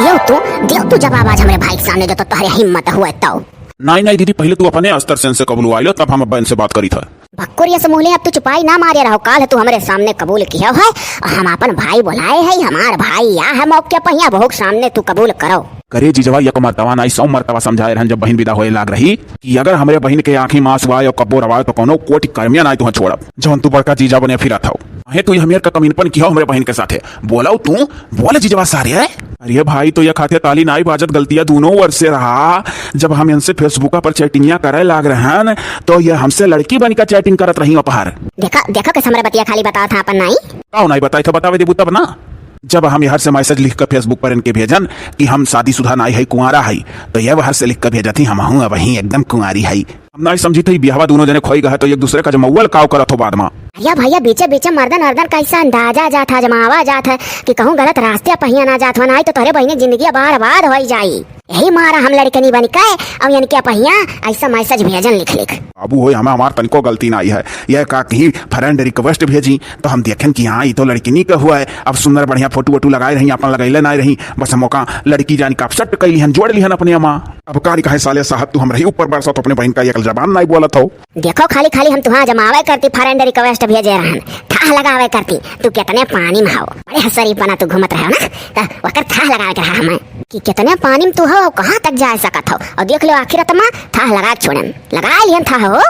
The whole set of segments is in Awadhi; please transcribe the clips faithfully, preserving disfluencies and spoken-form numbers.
देव तू, देव तू जवाब आज हमरे भाई के सामने, जो तो तोहरे हिम्मत हुए तो। नाहीं, नाहीं दीदी, पहिले तू अपने स्तर से इनसे कबुलवाइ लो, तब हम अब इनसे बात करी था। भक्कुर ये समूह ले, अब तू चुपाई ना मारे रहो, काल तू हमरे सामने कबूल किया है, और हम अपन भाई बुलाए है, हमार भाई या है मौके पर, यहाँ बहू के सामने तू कबूल करो। करे जीजवा, एक मर्तबा नाहीं, सौ मर्तबा समझाए रहन, जब बहिन विदा होए लाग रही कि अगर हमरे बहिन के आँखी में आंसू आए और कब्बो रवाए, तो कौनो कोटि कर्मिया नाहीं तुहँ छोड़ब, जौन तू बड़का जीजा बने फिरत हो। अहे तू ये हमेर का कमीनपन किया हमरे बहिन के साथे, बोलाओ तू, बोले जीजवा सारे। अरे भाई, तो ये खातिर ताली नाहीं बाजत, गलतिया दूनों ओर से रहा। जब हम इनसे Facebook पर चैटिंगिया करे लाग रहन, तो ये हमसे लड़की बनिका चैटिंग करत रही अपहर। देखा, देखा कैसे हमरे बतिया खाली बतावत है अपन नाई। काउ नाई बताई था, बतावे देबू तब ना। जब हम यहर से मैसेज लिख के Facebook पर इनके भेजन कि हम शादीशुदा नाई है, कुंवारा है, तो ये वहर से लिख के भेजत ही, "हमहूँ अबहीं एकदम कुंवारी है।" हम नाई समझी थी, बियाहवा दूनों जने खोई गए, तो एक दूसरे का जमौवल काव करत हो बाद में। अरे भैया, बीचे बीचे मर्दन अर्दन कैसा अंदाजा जात है, जमावा जात है कि कहूँ गलत रास्ते पहिया ना जात हो, नाई तो तोहरे बहिनी जिंदगी बार बार हो जाई। यही मारा हम लड़कनी बन के और इनके पहिया ऐसा मैसेज भेजन लिख लिख। बाबू होय, हमें हमार तनिको गलती नाई है। यह का कहीं फ्रेंड रिक्वेस्ट भेजी तो हम देखेन कि हाँ, ई तो लड़किनी का हुआ है। अब सुंदर बढ़िया फोटो वोटो लगाए रही, अपन लगैले नाई रही, बस हम ओका लड़की जान का अपसेट कैली हन, जोड़ लिहन अपने अमा। अब का कहे साले साहब, तू हमरे ही ऊपर बरसा तो अपने बहन का एक जबान नाई बोलत हो। देखो, खाली खाली हम तुहाँ जमावे करती, फ्रेंड रिक्वेस्ट भेजे रहन, थाह लगावे करती, तू कितने पानी में हो। बड़े हसरी पना तू घूमत रहो ना, तो वकर थाह लगावे के रहा हमें कि कितने पानी में तू हो, कहाँ तक जा सकत हो। और देख लो आखिर अतमा थाह लगा छोड़न, लगा लिहन थाह हो।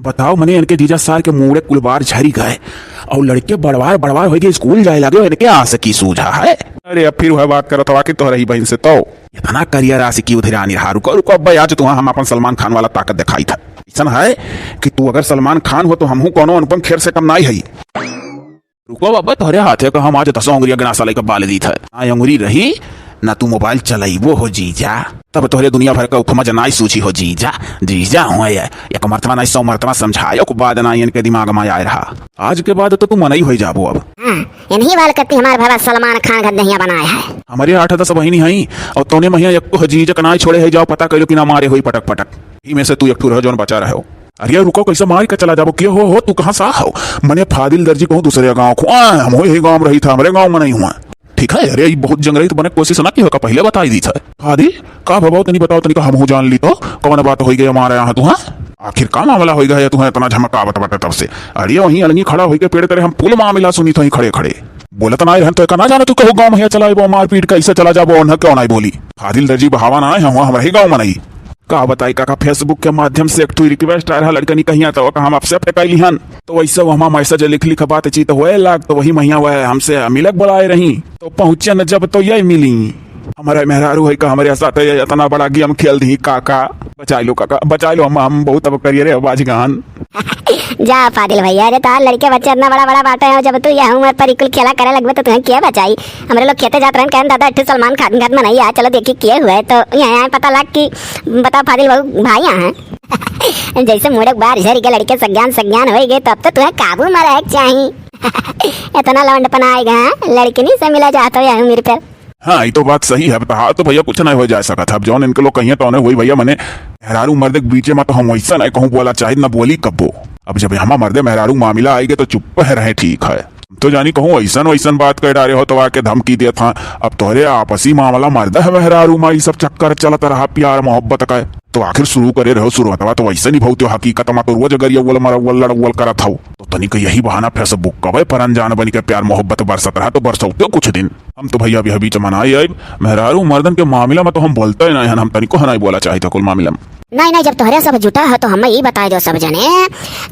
बताओ मने, इनके जीजा सार के मूड़े कुलबार झरी गए और लड़के बड़वार बड़वार हो गए, स्कूल जाए लगे, इनके आस की सूझा है। अरे अब फिर वह बात करत हो आखिर तोहरे ही बहन से तो। इतना करियर आशिकी उधिरानी रहा। रुको, रुको, अब्बे, आज तुहाँ हम अपन सलमान खान वाला ताकत दिखाई था। ऐसन है कि तू अगर सलमान खान हो तो हमहू कोनो अनुपम खेर से कम नाई है। रुको बाबा, तोहरे हाथे का हम आज दसों अंगुरिया गनासा लेकर बाल दी था। ना अंगुरी रही, ना तू मोबाइल चलाइबो हो जीजा। तब तोहरे दुनिया भर का उपमा जनाई सूझी हो जीजा। जीजा हो ये, एक मर्तबा नाई सौ मर्तबा समझायो को बाद ना इनके दिमाग में आए रहा। आज के बाद तो तू मनई होई जाबो अब। हाँ, इन्हीं वाल करती हमार भला सलमान खान घर दहिया बनाए है। हमारे आठ दस बहिनी हई और तोने महिया एको हजीज का नाई छोड़े है, जाओ पता करो कि ना मारे होई पटक पटक। ही में से तू एक ठो रहो जौन बचा रहे हो। अरे रुको, कैसे मार के चला जाबो? के हो, हो तू कहाँ सा हो? मने फादिल दर्जी कहूँ दूसरे गाँव को, आ, हम हो यही गाँव में रही था, हमारे गाँव में नहीं हुआ। ठीक है, अरे ई बहुत जंग रही तो बने कोशिश ना की हो का पहले बताई दी था। फादिल, का भबाओ तनी बताओ तनी का हम हो जान ली तो कौन बात होई गई हमारे यहाँ तू, हाँ? आखिर का मामला होई गया तू है इतना झमकावत बाटे तब से? अरे वहीं अलंगी खड़ा होई के पेड़ तरे हम पुल मामला सुनी तो ही खड़े खड़े। बोलत ना रहन तो का ना जाना तू कहू गाँव में चलाए वो मारपीट कैसे चला जाबो उन्हें क्यों नहीं बोली। फादिल दर्जी बहावा ना है, हम हमरा ही गाँव में नहीं। का बताई काका, Facebook के माध्यम से एक ठो रिक्वेस्ट आए रहा लड़कनी कहिया तो का हम आपसे फेंकाई लिहन। तो वैसे वो हमार मैसेज लिख लिख बातचीत होए लाग तो वही महिया वह हमसे मिलक बुलाए रही। तो पहुँचे न जब तो यही मिली। हमारे मेहरारू है का हमारे साथ ये इतना बड़ा गेम खेल दी काका। बचाई लो काका, बचाई लो, हम, हम बहुत अब करिए रे बाज गान। जा फादिल भैया, अरे तार लड़के बच्चे इतना बड़ा बड़ा बाटे हो, जब तू यह उम्र पर इकुल खेला करे लगबे तो तुहें के बचाई? हमरे लोग खेते जात रहन, कहन दादा अट्ठू सलमान खान घर में नहीं आया, चलो देखी के हुए, तो यहाँ आए पता लग कि बताओ फादिल भाई, भाई यहाँ हैं। जैसे मुड़क बार झर के लड़के सज्ञान सज्ञान हो गए, तब तो तुहें काबू में रहे के चाही। इतना लौंडपना आएगा, हाँ? लड़किनी से मिला जाता है उम्र पर। हाँ, ये तो बात सही है। अब तहार तो भैया कुछ नहीं हो जा सकत है। अब जौन इनके लोग कहिए तौने हुई भैया, मने मेहरारू मर्दे के बीचे में तो हम वैसा नहीं कहूँ बोला चाहे न बोली कब्बो। अब जब हमा मर्दे मेहरारू मामला आएगे तो चुप है रहे, ठीक है। तो जानी कहूँ ऐसन वैसन बात कर डारे हो तो आके धमकी देत हाँ। अब तोहरे आपसी मामला मर्द है मेहरारू मा, ई सब चक्कर चलत रहा प्यार मोहब्बत का। तो आखिर शुरू करे रहो, शुरुआतवा तो वैसे नहीं भौत्यो, हकीकत मा तो रोज गरियवल मरवल लड़वल करत हो। तो तनिक यही बहाना Facebook कबे पर अनजान बन के प्यार मोहब्बत बरसत रहा तो बरसौते कुछ दिन। हम तो भैया अभी बीच मनाए आइब, मेहरारू मर्दन के मामला में तो हम बोलते ही नहीं हन, हम तनिको हनाई बोला चाहिए था कुल मामला में। नहीं, नहीं, जब तोहरे सब जुटा है तो हमें ई बताए दो सब जने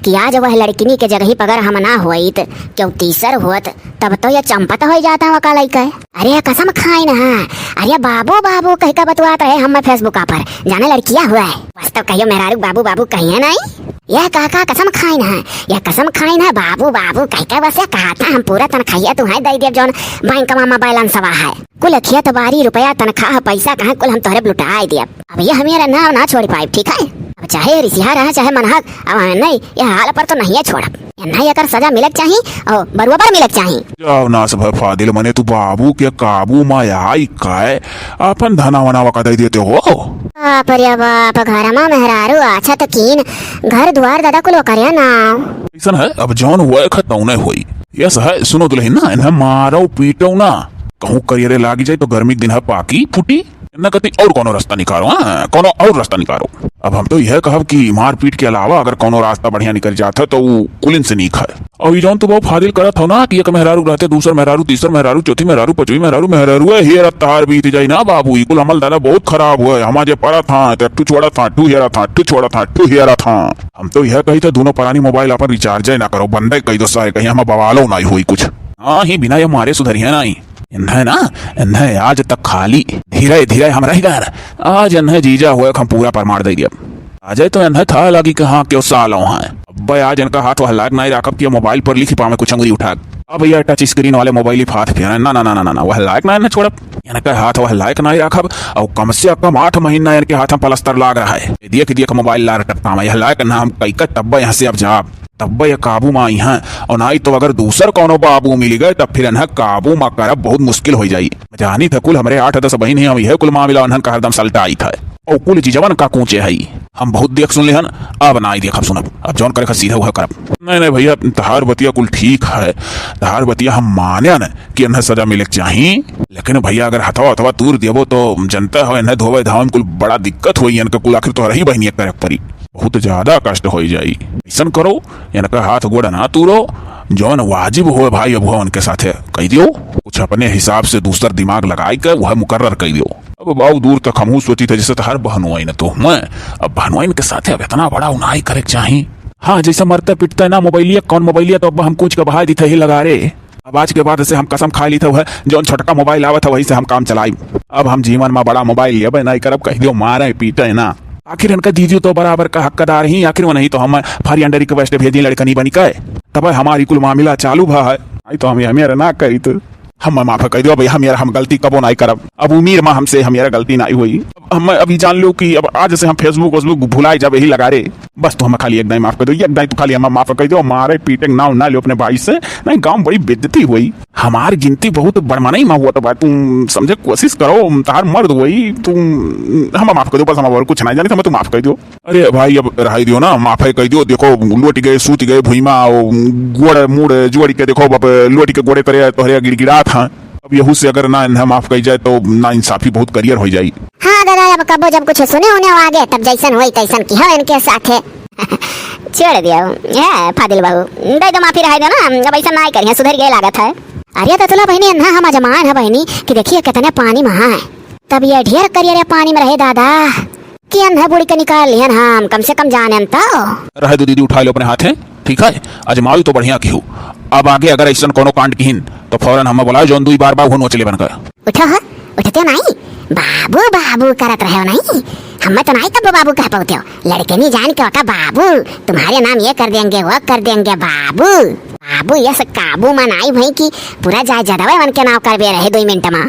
कि आज वह लड़किनी के जगही पर अगर हम ना होइत, केहू तीसर होत, तब तो ये चंपत हो जाता वका लइके। अरे कसम खाइन है, अरे बाबू बाबू कह के बतुआत रहे हम Facebook पर, जाने लड़किया हुआ है। बस तो कहियो मेहरारू बाबू बाबू कहिए नहीं। यह काका कसम खाइन है, यह कसम खाइन है, बाबू बाबू कह के बस ये कहा था, हम पूरा तनखाइया तुम्हें दे देब जौन बैंक में बैलेंस है। कुल खेत बारी रुपया तनखाह पैसा कहाँ कुल हम तोहरे लुटाए देब। अब ये हमें नाव ना छोड़ पाइब, ठीक है? अब चाहे रिसिहा रहा चाहे मनहक, अब हमें नहीं, यह हाल पर तो नहीं है छोड़ब। नहीं एकर सजा मिलक चाही और बरुआ बड़ मिलक चाही। जाओ नास भर फादिल, मने तू बाबू के काबू में आई काय, अपन धना वना वका दे देते हो। बाप रे बाप, घर में मेहरारू आछा तो कीन, घर द्वार दादा कुल ओकरे नाव। ऐसन है, अब जौन हुआ है खतौने हुई। यस है, सुनो दुल्हन ना, इन्हें मारो पीटो ना। कहूँ करियरे लागी जाए तो गर्मी के दिन ह पाकी फूटी। एन्ना कति और कौनो रास्ता निकारो, हाँ, कौनो और रास्ता निकारो। अब हम तो यह कहब कि मारपीट के अलावा अगर कौनो रास्ता बढ़िया निकल जात है तो उ कुलिन से नीक है। और ई जौन तू बाबू फादिल करत हो ना कि एक मेहरारू रहते, दूसर मेहरारू, तीसर मेहरारू, चौथी मेहरारू, पचवी मेहरारू, मेहरारू है, हेरत तहार बीत जाई ना बाबू, ई कुल अमल दादा बहुत खराब हुआ है। हमार जे परत हाँ, तो ठू छोड़त हाँ, ठू हेरत हाँ, ठू छोड़त हाँ, ठू हेरत हाँ। हम तो यह कही था दोनों परानी मोबाइल अपन रिचार्ज ना करो, बंदे कही दो सारे, कहीं हम बवालो ना होई कुछ। हाँ ही बिना ये मारे सुधरिया ना ही। इन्हें ना, इन्हें आज तक खाली धीरे धीरे हम रह गए। आज इन्हें जीजा हुए हम पूरा परमाण दे दिया। आ जाए तो इन्हें था लगी कि हाँ, क्यों सालों हैं। अब्बे आज इनका हाथ वह लायक नहीं राखब कि मोबाइल पर लिखी पावे कुछ अंगुरी उठा। अब यह टच स्क्रीन वाले मोबाइल ही हाथ फेरे, ना, ना, ना, ना, ना, ना, वह लायक ना इन्हें छोड़ब। इनका हाथ वह लायक नहीं राखब। और कम से कम आठ महीना इनके हाथ में पलस्तर लाग रहा है। देख, देख मोबाइल लार टपकावे, यह लायक ना हम कई का तब्बे यहाँ से अब जाब। तब्बे ये काबू में आई हैं। और नाई तो अगर दूसर कौनो बाबू मिल गए, तब फिर इन्हें काबू में करब बहुत मुश्किल हो जाई। जानी थे कुल हमरे आठ दस बहिन ही, हम यह कुल मामला उन्हन का हरदम सलटाई था। और कुल चीजवन का कूचे है, हम बहुत देख सुन लेहन, अब नाई देखब सुनब, अब जौन करे खा सीधा वह करब। नहीं, नहीं भैया, तहार बतिया कुल ठीक है, तहार बतिया हम माने न कि इन्हें सजा मिले के चाही, लेकिन भैया अगर हथवा हथवा तूर देबो तो जनता हो, इन्हें धोवे धावे में कुल बड़ा दिक्कत होई, इनके कुल आखिर तोहरा ही बहिनिया करे के परी। बहुत ज्यादा कष्ट हो जाई। ऐसन करो, इनका हाथ गोड़ ना तूरो, जौन वाजिब होए भाई, अब उनके साथे कह दियो, कुछ अपने हिसाब से दूसर दिमाग लगाई के वह मुकर्रर कह दियो। अब बाऊ दूर तक हमहू सोची थे, जैसे तो हर बहनोइन तो मैं, अब बहनोइन के साथे अब इतना बड़ा उनाई करे के चाही। हाँ, जैसे मरते पिटते ना मोबाइलिया, कौन मोबाइलिया, तो अब हम कुछ के बहाय दी थे ही लगा रे। अब आज के बाद से हम कसम खा ली था, वह जौन छोटका मोबाइल आवत है वही से हम काम चलाई। अब हम जीवन में बड़ा मोबाइल लेबे नहीं करब, कह दियो मारे पीटे ना। आखिर इनका जीजू तो बराबर का हकदार ही, आखिर वो नहीं तो हम friend request भेजी लड़कनी बनी के, तब हमारी कुल मामला चालू भा है। आई तो हम हमें ना कही तो हम माफ कर दियो भाई, हम यार हम गलती कबो नहीं करब। अब उम्र में हमसे हम यार गलती नहीं हुई। अब हम अभी जान लो कि अब आज से हम Facebook, Facebook भुलाई जाबे ही लगा रे। बस तू हम खाली एक दाई माफ कर दो, एक दाई तू खाली हम माफ कर दो, मारे पीटे के नाव ना लियो अपने भाई से, नहीं गाँव में बड़ी बेइज्जती हुई। हमार गिनती बहुत बड़मनई में हुआ तो भाई, तुम समझे कोशिश करो, तहार मर्द हुई, तुम हम माफ कर दो, बस हम और कुछ नहीं जानी, हमें तुम माफ कर दो। अरे भाई, अब रहाई दियो ना, माफे कह दियो। देखो, लोटि गए, सूति गए भुइमा, ओ, गोड़ मूड़ जोड़ि के देखो, अब लोटि के गोड़े तरे तोहरे गिड़गिड़ात हैं। अब यहू से अगर ना इन्हें माफ कही जाए तो ना इंसाफी बहुत करियर हो जाई। हाँ दादा, अब कबो जब कुछ सुने उने आगे, तब जैसन होई तैसन की हो इनके साथे। छोड़ दियो, ए फादिल बहू, दे दो माफी, रहे दो ना, अब ऐसा ना करिए, सुधर गए लागत है। अरे तो चलो बहिनी, इन्हा हम अजमान है बहिनी कि देखिए कितने पानी में है, तब ये ढेर करियर पानी में रहे दादा। कि अन्हे बूढ़ी के निकाल लिहन हम, कम से कम जानेन तो। रहे दो दीदी, उठा लो अपने हाथे, ठीक है? अजमावी तो बढ़िया किहू। अब आगे अगर ऐसन कोनो कांड किहिन, तो फौरन हमें बुलाओ, जौन दुई बार बा, उहो नोच लेबन का। उठो हो, उठते नहीं? बाबू, बाबू करत रहे हो नहीं? हमें तो नहीं कबो बाबू कह पाते हो। लड़के नहीं जान के ओका बाबू, तुम्हारे नाम ये कर देंगे, वो कर देंगे, बाबू। बाबू ये सब काबू में नहीं भई कि पूरा जायदादवे उनके नाम करबे रहे दुई मिनट में।